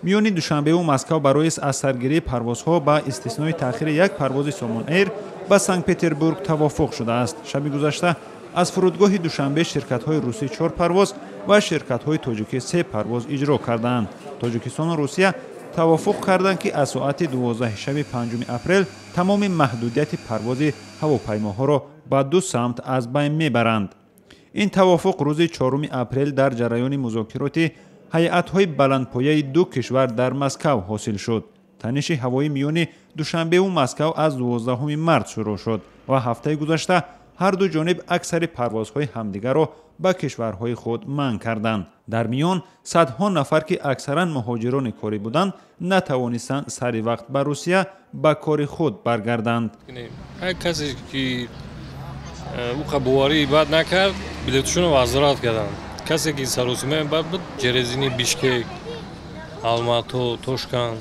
Миёни Душанбеву Москав барои аз саргирии парвозҳо ба истиснои таъхири як парвози Сомон Эйр ба Санкт-Петербург тавофуқ шудааст. Шаби гузашта аз фурудгоҳи Душанбе ширкатҳои русӣ чор парвоз ва ширкатҳои тоҷикӣ се парвоз иҷро кардаанд. Тоҷикистону Русия тавофуқ карданд, ки аз соати 12 шаби 5 апрел тамоми маҳдудияти парвози ҳавопаймоҳоро ба ду самт аз байн мебаранд. Ин тавофуқ рӯзи 4 апрел дар ҷараёни музокироти ҳайатҳои баландпояи ду кишвар дар Москав ҳосил шуд. Таниши ҳавоӣ миёни Душанбеву Москав аз 12 март шурӯъ шуд ва ҳафтаи гузашта ҳар ду ҷониб аксари парвозҳои ҳамдигарро ба кишварҳои худ манъ карданд. Дар миён садҳо нафар, ки аксаран муҳоҷирони корӣ буданд, натавонистанд сари вақт ба Русия ба кори худ баргарданд. Ҳар касе ки уқа боварӣ бад накард, билетшонро возврат карданд. Касе ки саросимаи бад буд, через ини Бишкек, Алмато, Тошканд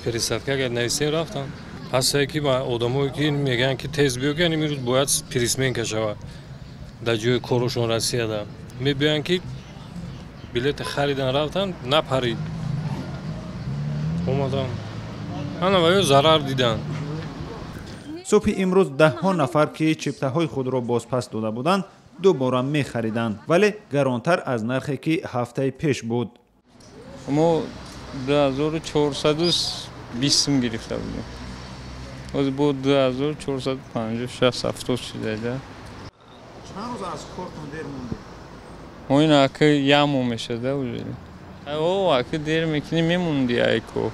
пересадка нависем, рафтанд. Ҳастае ки одамое ки мегӯянд, ки тез биё, ки имрӯз бояд пересменка шавад дар ҷои корушон Россияда, мебиёянд, ки билети харидан рафтанд, напарид, омадан, ана ва ё зарар диданд. Субҳи имрӯз даҳҳо нафар, ки чиптаҳои худро бозпас дода буданд, дубора мехариданд, вале гаронтар аз нархе, ки ҳафтаи пеш буд. Мо 2420 сум гирифта будем, ҳозир бо 2450, 60, 70 шуда. Чанд рӯз аз кортон дер мондед? Мо ин ака як моҳ мешада уже. О, ака, дер мекунӣ, мемонди айко.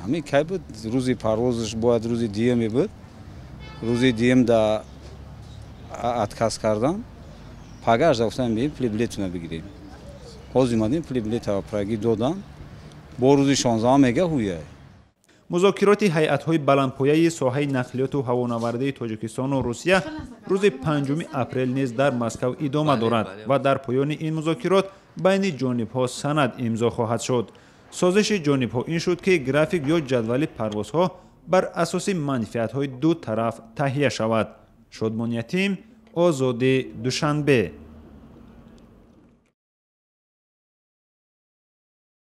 Ҳамин кай буд, рӯзи парвозаш бояд рӯзи дуюме буд. Рӯзи дуюм да отказ кардам. Пагашда гуфтам, бием, пули билетона бигирем. Ҳозир омадем, пули билета праги додам. Бо рӯзи 16-ам мега ҳуя. Музокироти ҳайатҳои баландпояи соҳаи нақлиёту ҳавонавардии Тоҷикистону Русия рӯзи 5 апрел низ дар Москав идома дорад ва дар поёни ин музокирот байни ҷонибҳо санад имзо хоҳад шуд. Созиши ҷонибҳо ин шуд, ки график ё ҷадвали парвозҳо бар асоси манфиатҳои ду тараф таҳия шавад. Шодмон Ятим, Озодӣ, Душанбе.